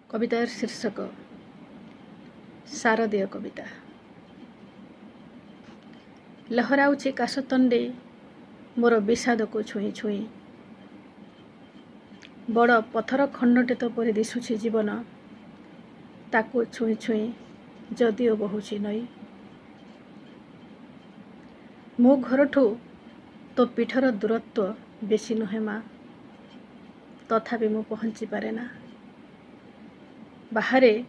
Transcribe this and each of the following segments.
କବିତାର ଶୀର୍ଷକ ଶାରଦୀୟ କବିତା। ଲହରାଉଛି କାଶତଣ୍ଡି ମୋର ବିଷାଦକୁ ଛୁଇଁ ଛୁଇଁ। ବଡ଼ ପଥର ଖଣ୍ଡଟେ ତ ପରି ଦିଶୁଛି ଜୀବନ, ତାକୁ ଛୁଇଁ ଛୁଇଁ ଯଦିଓ ବହୁଛି ନଈ। ମୋ ଘରଠୁ ତୋ ପୀଠର ଦୂରତ୍ୱ ବେଶୀ ନୁହେଁ ମା, ତଥାପି ମୁଁ ପହଞ୍ଚି ପାରେନା। ବାହାରେ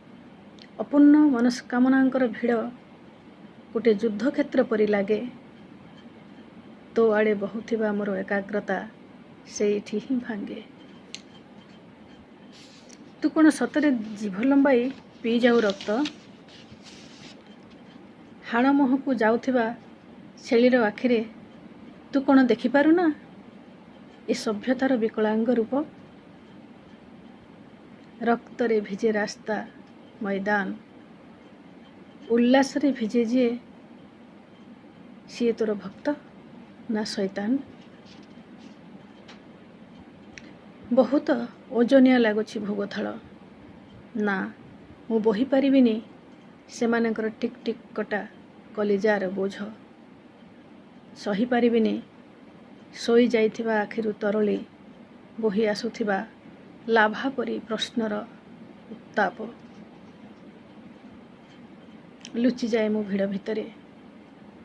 ଅପୂର୍ଣ୍ଣ ମନସ୍କାମନାଙ୍କର ଭିଡ଼ ଗୋଟେ ଯୁଦ୍ଧକ୍ଷେତ୍ର ପରି ଲାଗେ। ତୋ ଆଡ଼େ ବହୁଥିବା ମୋର ଏକାଗ୍ରତା ସେଇଠି ହିଁ ଭାଙ୍ଗେ। ତୁ କ'ଣ ସତରେ ଜିଭ ଲମ୍ବାଇ ପିଇଯାଉ ରକ୍ତ? ହାଣ ମୁହଁକୁ ଯାଉଥିବା ଛେଳିର ଆଖିରେ ତୁ କ'ଣ ଦେଖିପାରୁନା ଏ ସଭ୍ୟତାର ବିକଳାଙ୍ଗ ରୂପ? ରକ୍ତରେ ଭିଜେ ରାସ୍ତା, ମଇଦାନ, ଉଲ୍ଲାସରେ ଭିଜେ ଯିଏ, ସିଏ ତୋର ଭକ୍ତ ନା ଶୈତାନ? ବହୁତ ଓଜନିଆ ଲାଗୁଛି ଭୋଗଥାଳ। ନା, ମୁଁ ବୋହିପାରିବିନି ସେମାନଙ୍କର ଟିକ୍ ଟିକ୍ କଟା କଲିଜାର ବୋଝ। ସହିପାରିବିନି ଶୋଇଯାଇଥିବା ଆଖିରୁ ତରଳି ବୋହି ଆସୁଥିବା ଲାଭା ପରି ପ୍ରଶ୍ନର ଉତ୍ତାପ। ଲୁଚିଯାଏ ମୁଁ ଭିଡ଼ ଭିତରେ,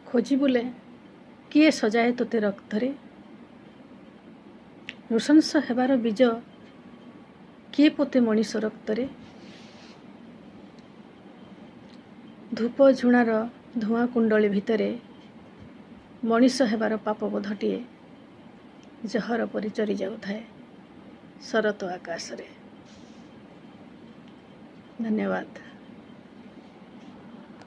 ଖୋଜି ବୁଲେ କିଏ ସଜାଏ ତୋତେ ରକ୍ତରେ? ନୃଶଂସ ହେବାର ବୀଜ କିଏ ପୋତେ ମଣିଷ ରକ୍ତରେ? ଧୂପ ଝୁଣାର ଧୂଆଁ କୁଣ୍ଡଳୀ ଭିତରେ ମଣିଷ ହେବାର ପାପବୋଧଟିଏ ଜହର ପରି ଚରି ଯାଉଥାଏ ଶରତ ଆକାଶରେ। ଧନ୍ୟବାଦ।